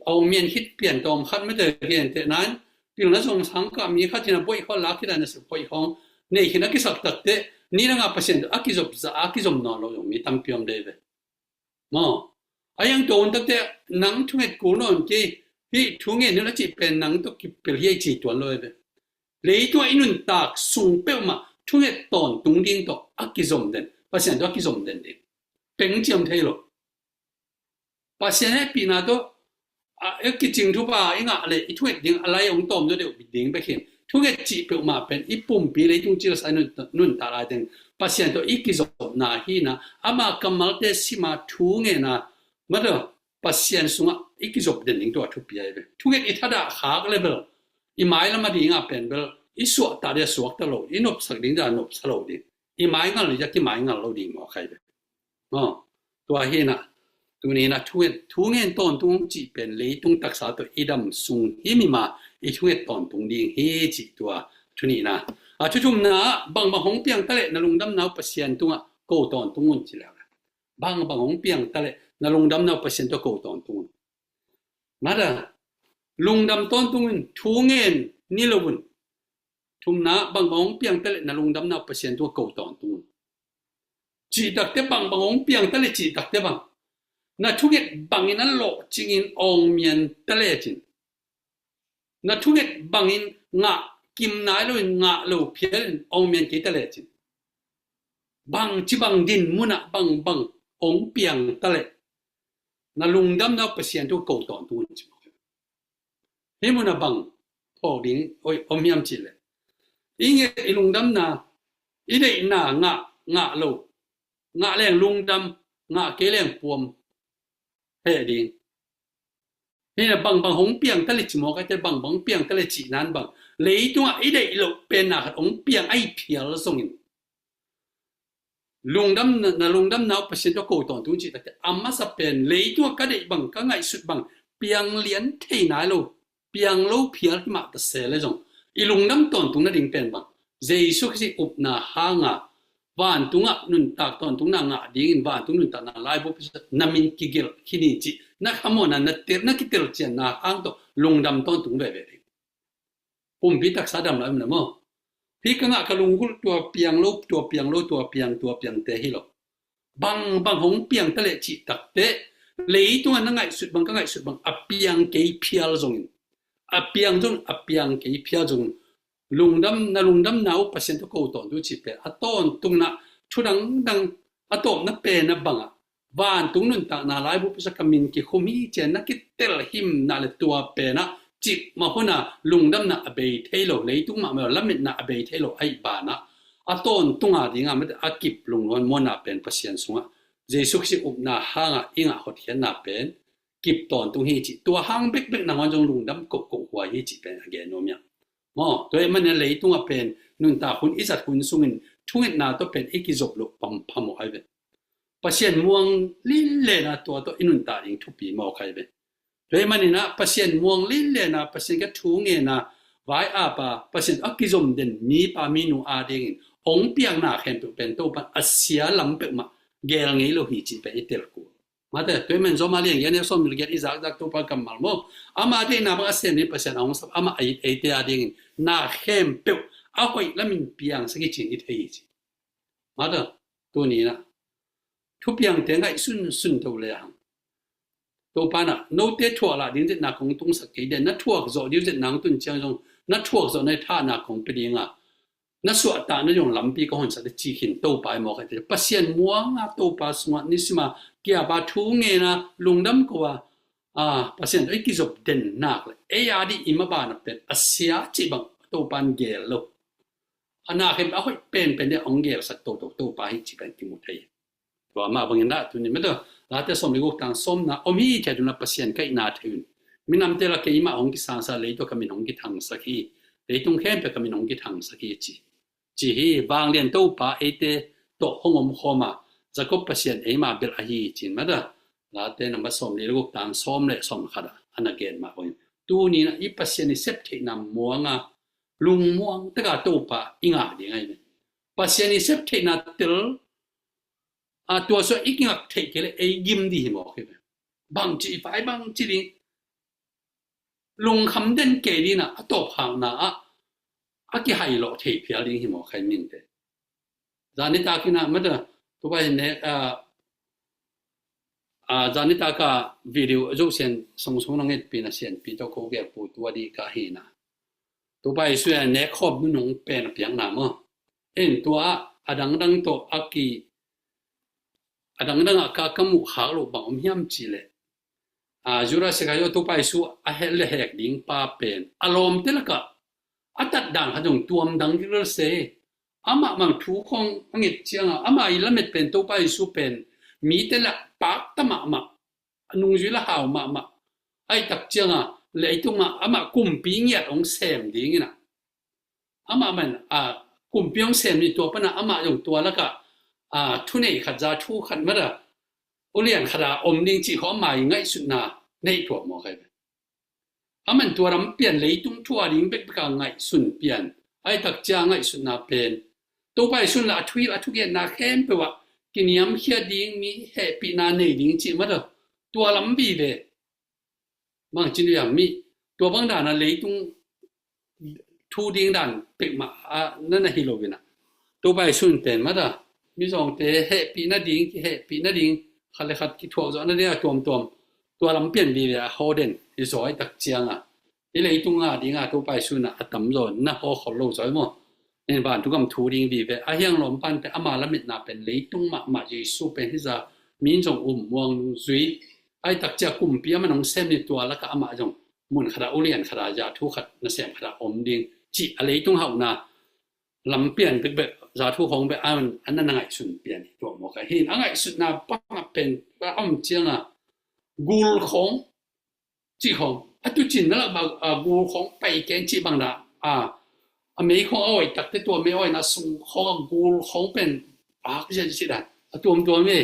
a ong mian khit pian tawm khat mete gentehna in pilna zong sang kah mi khat in a boih khaw lak khit a na sep boih khawng nei khin a kisak takte, ni danga Pasian tawh a kizop za a kizom nawn lo zong mi tampi om dei ve. Maw? A hiang tawh hun takte nang thunget kul nawn kei, hih thungen hi la cih pen nang tawh kipel hi a i ci tuan lo ve. Leitungah i nuntak sung peuhmah thunget tawntung ding tawh a kizom den, Pasian tawh a kizom den ding. Peng ciam thei lo. Pasian hehpihna tawh a, a kicing thupha i ngah le i thunget ding a lai ong tawm zaw deuh ding bek hin. Thunget cih peuhmah pen i pumpi leitung cilsa i nun, nuntak lai teng Pasian tawh i kizopna hi na, ama kammalte sima thu ngen a, mata Pasian sungah i kizop den ding tua thupi ai ve. Thunget i thadah khak le bel i mailam a dinga pen bel i suahtak dia suakta lo, i nopsak ding dia nopsa lo ding. I maingal dia kimaingal lo ding mawk ai ve. Maw? Tua hi na, tuni na thungen, thungen tawntung cih pen leitung taksa tawh i dam sung hi mima i thunget tawntung ding hi cih tua thu nihna. A thu thumna, bangbang hong piang ta le na lungdamna uh Pasian tungah ko tawntung un ci le. Bangbang hong piang ta le na lungdamna uh Pasian tawh ko tawntung un. Mata, lungdam tawntung un, thungen ni lo un. Thumna, bangbang hong piang ta le na lungdamna uh Pasian tawh ko tawntung un. Cih takte bangbang hong piang ta le cih takte bang. Na thunget bangin a lawhcingin ong mian ta le cin. Na thunget bangin ngah kim nai lo in ngah lo phial in ong mian kei ta le cin. Bang ci bang din munah bang bang ong piang ta le na lungdamna uh Pasian thu ko tawntung un ci. Hih munah bang phawk ding oi om hiam ci le i nget i lungdamna i deihna ngah ngah lo ngah leng lungdam ngah kei leng puam heh ding. Hina bang bang hong piang ta le ci mawk a te bang bang hong piang ta le ci nan bang leitungah i deih loh pen na khat hong piang a i phial zongin lungdam na lungdamna uh Pasian tawh ko tawntung cih takte a masa pen leitungah ka deih bang ka ngaihsut bang piang lian thei nai lo piang lo phial himah ta se le zong i lungdam tawntung nading pen bang Jesu Khazih upna hanga vantungah nuntak tawntungna ngah dingin vantung nuntakna laibu pisa na min kigelh khin hi cih na khamawhna na tel na kitelcianna hang tawh lungdam tawntung veve ding. Pumpi taksa dam lai um le maw? Hi ka ngah ka lunggulh tua piang lo tua piang lo tua piang tua piangte hi lo. Bang bang hong piang ta leh cih takte leitungah na ngaihsut bang ka ngaihsut bang a piang kei phial zongin a piang zong a piang kei phial zongin lungdam na lungdamna uh Pasian tawh ko tawntung cih pen a tawntungna thu dangdang a tawpna pen a bangah vantung nuntakna laibu pisa ka min kikhum hi cian na kitel himna le tua penah cip mah huna lungdamna a bei thei lo leitung mahmah lo lametna a bei thei lo aih banah a tawntunga dinga mate a kip lungluan muanna pen Pasian sungah Jesu Khazih upna hangah i ngah hotkhiatna pen kip tawntung hi cih tua hang bekbek nangawn zong lungdam kohkoh huai hi cih pen a gen nuam hiam? Maw tua ih manin leitungah pen nuntak hun i zat hun sungin thungetna tawh pen i kizop loh pampam aw ai ve. Pasian muang lillena tua tawh i nuntak ding thupi mawk ai ve. Tua ih maninah Pasian muang lillena Pasian ka thu ngena vai apa Pasian a kizom den mipa minu a dingin ong piakna khempeuh pen Topan a sia lam peuhmah gel ngei lo hi cih pen i telkul. Mate tua ih man Roma lian giat ni sawm ni giat i zakzak Topa kammal maw? Ama deihna bang a sem ni Pasian a hong sap ama a it eite a dingin na khempeuh a hoih lamin piangsak hi cin i thei hi ci. Mate tuninah thupiangte ngaihsun sun to le hang Topa na note thuak lah ding zetna kong tungsak kei den na thuak zawh ding zetna hong tun ciang zong na thuak zawh na i thahna kong pe dinga na suahtakna zong lampi ka honsak le ci khin Topa i mawk ahi te Pasian muanga Topa sungah nisima kiapa thu ngena lungdam ko a a Pasian tawh i kizop den nak le ei a dih i mabana pen a sia cih bang Topan gel lo. A na khem a hoih penpen deh ong gelsak toto Topa hi cih pen kimu thei. Tua mah bangin dah tuni mete late sawm le guk tang sawmna om hi thei tuna Pasian kaihna thei un. Minamte la keimah hong kisangsa leitua ka min hong kithangsak hi. Leitung khempeuh ka min hong kithangsak hi ci. Ci hi vanglian Topa eite tawh hong om khawma Jacob Pasian eima belh ahi cin mada late namba sawm le guk tang sawm le sawm khat ah a na gen mah bangin tuni na i Pasian i sep theihna muanga lungmuang taka Topa i ngak ding ahi. Pasian i sep theihna tel a tua sua i kingak theih kei le ei gim di hi mawk hi ve. Bangci i fai bangci ding lungkham den kei dina a tawp hakna ah a kihailawh thei phial ding hi mawk hai minte. Zani takina mata tuba hi nek a a zani taka video zo sian songsong nang et pina sian pi to ko gel pu tua di ka hina. Tuba hi sua nek khop nunung pen a piang na mo. En tua a dangdang to a ki a dangdang a ka ka muh khak lo bang om hiam ci le a Judas Iskariot Topa Jesu a hel le hek ding pa pen a lawmte lakah a tat dan kha zong tuam dang kilal se amah mang thu khong a nget cianga ama i lamet pen Topa Jesu pen mite lak pakta mahmah a nungzui la hau mahmah aih tak cianga leitungah amah kumpi ngiat hong sem dingina amah man a kumpi hong sem ni tua pana amah zong tua lakah a thunei khat za thu khat mada ulian khat a om ding cih khaw amah i ngaihsutna neih thuak mawk ahi ve. Aman tua ram pian leitung thua ding bekbeka ngaihsun pian aih tak cia ngaihsutna pen Topa i sun la a thuhilh a thugenna khempeuh ah kiniamkhia ding mi hehpihna nei ding cih mada tua lam vive. Bangcin uh hiam mi tua bang dana leitung thu ding dan pekmah a nana hi lo ina Topa i sun pen mada mizawngte hehpih nading kihehpih nading khat le khat kithuak zawh nading a tuamtuam tua lam pian vive a hawden i zawi tak cianga Hih leitung a ding a Topa Jesu in a tamzaw na hawkhol lo zaw hi maw. Nen vantung gam thu ding vive a hiang lawm pan pen ama lametna pen leitung mahmah Jesu pen hih za min zong um muang nung zui. Ai takcia kumpi a man hong sem ni tua laka amah zong mun khata ulian khata za thu khat nasem khata om ding cih a leitung hauhna lampian bekbek za thu khawng bek an an na ngaihsun pian hi tua mawk a hin a ngaihsutna pangah pen a om cianga gul khawng cih khawng a tucin na lak bak a gul khawng pai keng cih bang dah a a mei khawng a oi takte tua mei oina sung khawng a gul khawng pen a zian cih dan a tuamtuam hi.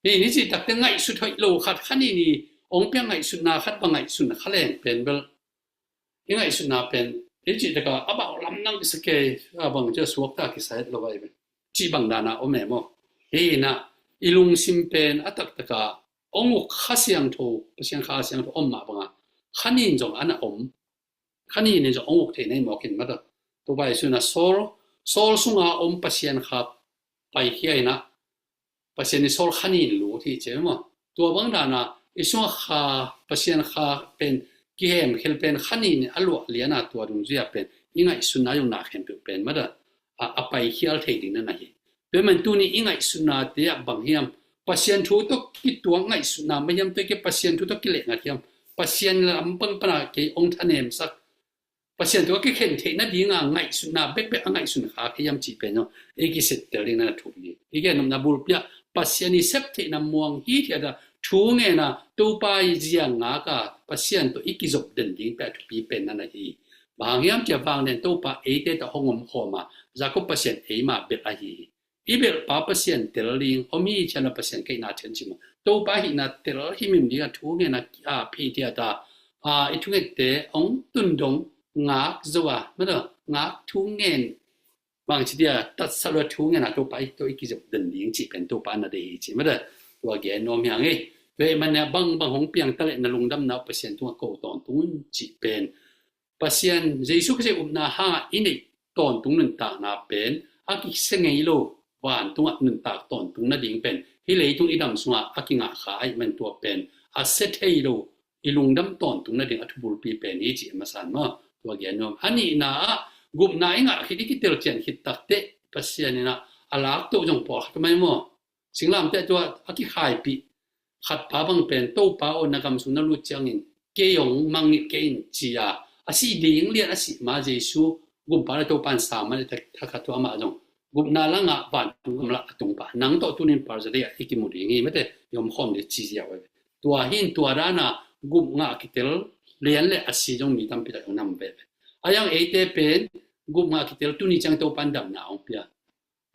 Hi ni cih takte ngaihsut hoih lo khat kha ni ni ong piang ngaihsutna khat bang ngaihsutna kha leng pen bel i ngaihsutna pen i cih taka a bang lam nang kisa kei a bang cia suakta kisa het lo vai pen cih bang dana om em aw. Hi na i lungsim pen a taktaka ong uk kha siangtho Pasian kha siangtho om mah banga kha nin zong ana om. Kha nin zong ong uk thei nei mawkin mata Topa Jesu na Saul Saul sunga om Pasian kha paikhia ina Pasian i Saul kha nin lut hi ci maw. Tua bang dana i sunga kha Pasian kha pen kihem khel pen kha nin a luah liana tua dungzui a pen i ngaihsutna zong na khempeuh pen mata a, a paikhial thei ding na na hi. Tua man tuni i ngaihsutna te ah bang hiam Pasian thu tawh kituak ngaihsutna ma hiam tua ki Pasian thu tawh kileh ngat hiam Pasian lam bang pana kei ong thanemsak Pasian tawh kikhen theihna dinga ngaihsutna bekbek a ngaihsun kha kei hiam cih pen zong i kisettel ding na na thuk hi. I gen nopna bulpiah Pasian i sep theihna muang hi thiata thu ngena Topa i ziang ngaka Pasian tawh i kizop den ding pia thupi pen na na hi. Bang hiam cia vang den Topa eite tawh hong om khawma Jakob Pasian eima belh ahi hi. I belhpa Pasian tel ding om hi thiana Pasian kaihna thian cimah Topa hihna tel himim dinga thu ngena a phei thiata a i thungette ong tundong ngak zo a mata ngak thu ngen bang ci dia tatsa lua thu ngena Topa i to i kizop den ding cih pen Topa na dei hi ci mata tua gen nuam hiang ei. Tua i man bang bang hong piang taleh na lungdamna Pasian tunga ko tawntung cih pen Pasian Jesu Khazih upna hanga i neih tawntung nuntakna pen a kisia ngei lo vantungah nuntak tawntung nading pen hi leitung i dam sungah a kingah kha aih man tua pen a sia thei lo i lungdam tawntung nading a thubulpi pen hi ci a masan maw tua gen nuam. A nihna ah gupna i ngah khit i kitel cian khit takteh Pasian inah a laktoh zong pawlkhat mai maw. Singlamteh tua a kikhaipih khatpa bang pen Topa aw na gam sung na lut ciangin kei hong mangngilh kei in ci a a sih ding lian a sih ma Jesu gumpa le Topa in sang ma le thakhat tua amah zong gupna la ngah vantung gam lah a tung pah nang tawh tunin parzadei ah i kimu ding hi mate i om khawm ding ci ziau ai. Tua hin tua dana gup ngah kitel lian le a si zong mi tampi tak hong nam veve. A yang eite pen gup ngah kitel tuni ciang Topa in damna hong pia.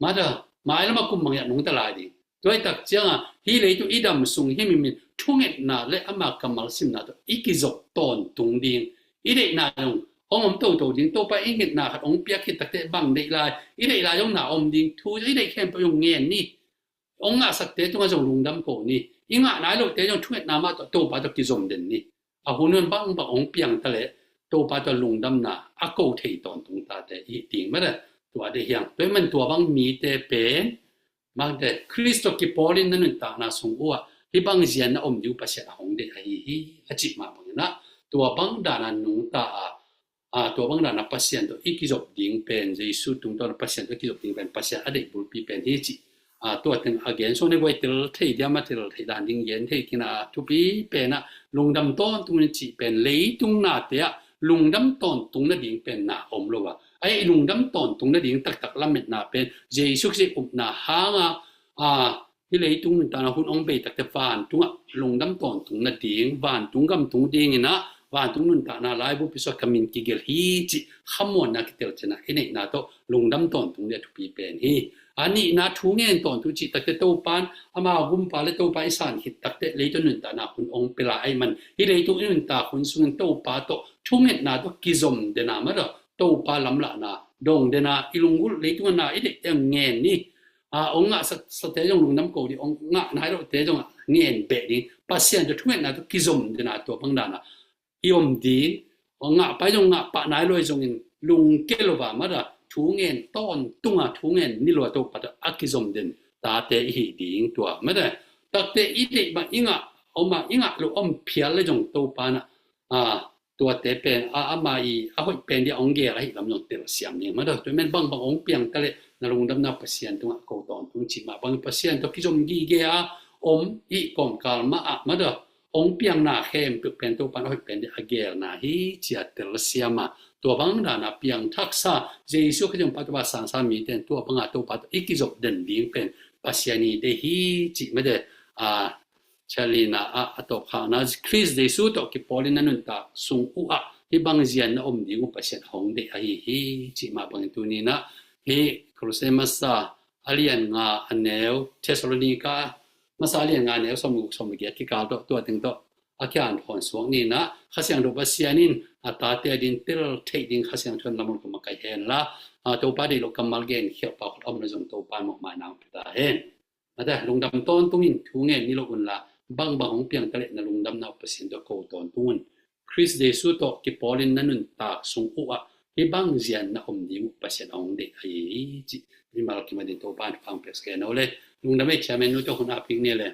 Mada, mai lama kum bang hiah nungta lai ding. Tuaitak cianga hi leitung i dam sung hi mimin thungetna le ama kammal simna tawh i kizop tawntung ding. I deihna zong hong om toto ding Topa i ngetna khat hong piak khit takteh bang deih lai i deih lai zong na om ding thu i deih khempeuh zong ngen ni. Hong ngahsakte tungah zong lungdam ko ni. I ngah nai lote zong thungetna mah tawh Topa tawh kizom den ni. A hun hun bangbang hong piang taleh Topa tawh lungdamna a ko thei tawntung tate i ding mate tua de hiang tua i man tua bang mite pen mangte Khrist tawh kipawlin na nuntakna sung uhah hi bang zian na om diu Pasian a hong deih ahi hi a cih mah banginah tua bang dana nungta a a tua bang dana Pasian tawh i kizop ding pen Jesu tungtawn Pasian tawh kizop ding pen Pasian a deih bulpi pen hi cih a tua teng a gen suang ne guai tel thei diam a tel thei dan ding gen thei kina a thupi pen ah lungdam tawntung in cih pen leitung nate ah lungdam tawntung nading pen na om lo a ai lungdam tawntung nading taktak lametna pen Jesu Khrist upna hanga a hi leitung nuntakna hun hong bei takte vantungah lungdam tawntung nading vantung gam tung dinginah vantung nuntakna laibu pisua ka min kigelh hi cih khamuanna kitel cinah i neihna tawh lungdam tawntung ding a thupi pen hi. A nihna thu ngen tawntung cih takte Topan ama gumpa le Topa i san khit takte leitung nuntakna hun hong pia lai aih man hi leitung i nuntak hun sungin Topa tawh thungetna tawh kizom dena madaw Topa lamlahna dong dena i lunggulh leitung a na i deihte ngen ni. A ong ngah sate zong lungdam ko dih ong ngah nai lote zong ngen beh ding Pasian tawh thungetna tawh kizom dena tua bang dana i om ding. Ong ngah pai zong ngah pah nai lo i zongin lungke lo va mada thu ngen tawntunga thu ngen ni lo a Topa tawh a kizom den tate i hi ding tua mada takte i deih bang i ngah oma i ngah lo om phial le zong Topa na a tuate pen a, ama i a hoih pen dia hong gel ahi lam zong telsiam ding mah tawh. Tua man bangbang hong piang ta leh na lungdamna Pasian tungah ko tawntung cih mah bangin Pasian tawh kizom gige a om i kawmkal mah ah mah tawh hong piangna khempeuh pen Topa in a hoih pen dia a gelna hi ci-a telsiam a, tua bang dana piangthaksa Jesu Khazih Topa tawh sangsa mite in tua banga Topa tawh i kizop den ding pen Pasian i deih hi cih mah tawh. A, cialina ah a tawpkhakna Khrist Jesu tawh kipawlin na nuntak sung uh ah hih bang zia-in na om ding uh Pasian a hong deih ahi hi cih mah bangin tuni-in ah hih Kolose masa a lian nga a neu, Thessalonika masa a lian nga a neu sawm le guk, sawm le giat kikal tawh tua teng tawh a kian thawn suak ni-in ah Kha Siangtho Pasian in a tate adingin tel theih ding Kha Siangtho in lamon ka makaih hen la, a, Topa deih loh kammal gen khialh pau khat a om leh zong Topa in mawhmaina hong pia ta hen. Mate, lungdam tawntungin thu ngen ni lo unla, bangbang hong piang ta leh na lungdamna uh Pasian tawh ko tawntung un. Khrist Jesu tawh kipawlin na nuntak sung uh ah hih bang zia-in na om ding uh Pasian a hong deih ahi hi cih mimal kim adingin Topa in thupha hong pia sak hen. Aw le, lungdam ei, chairman nu tawh hun ap hi ing ni le.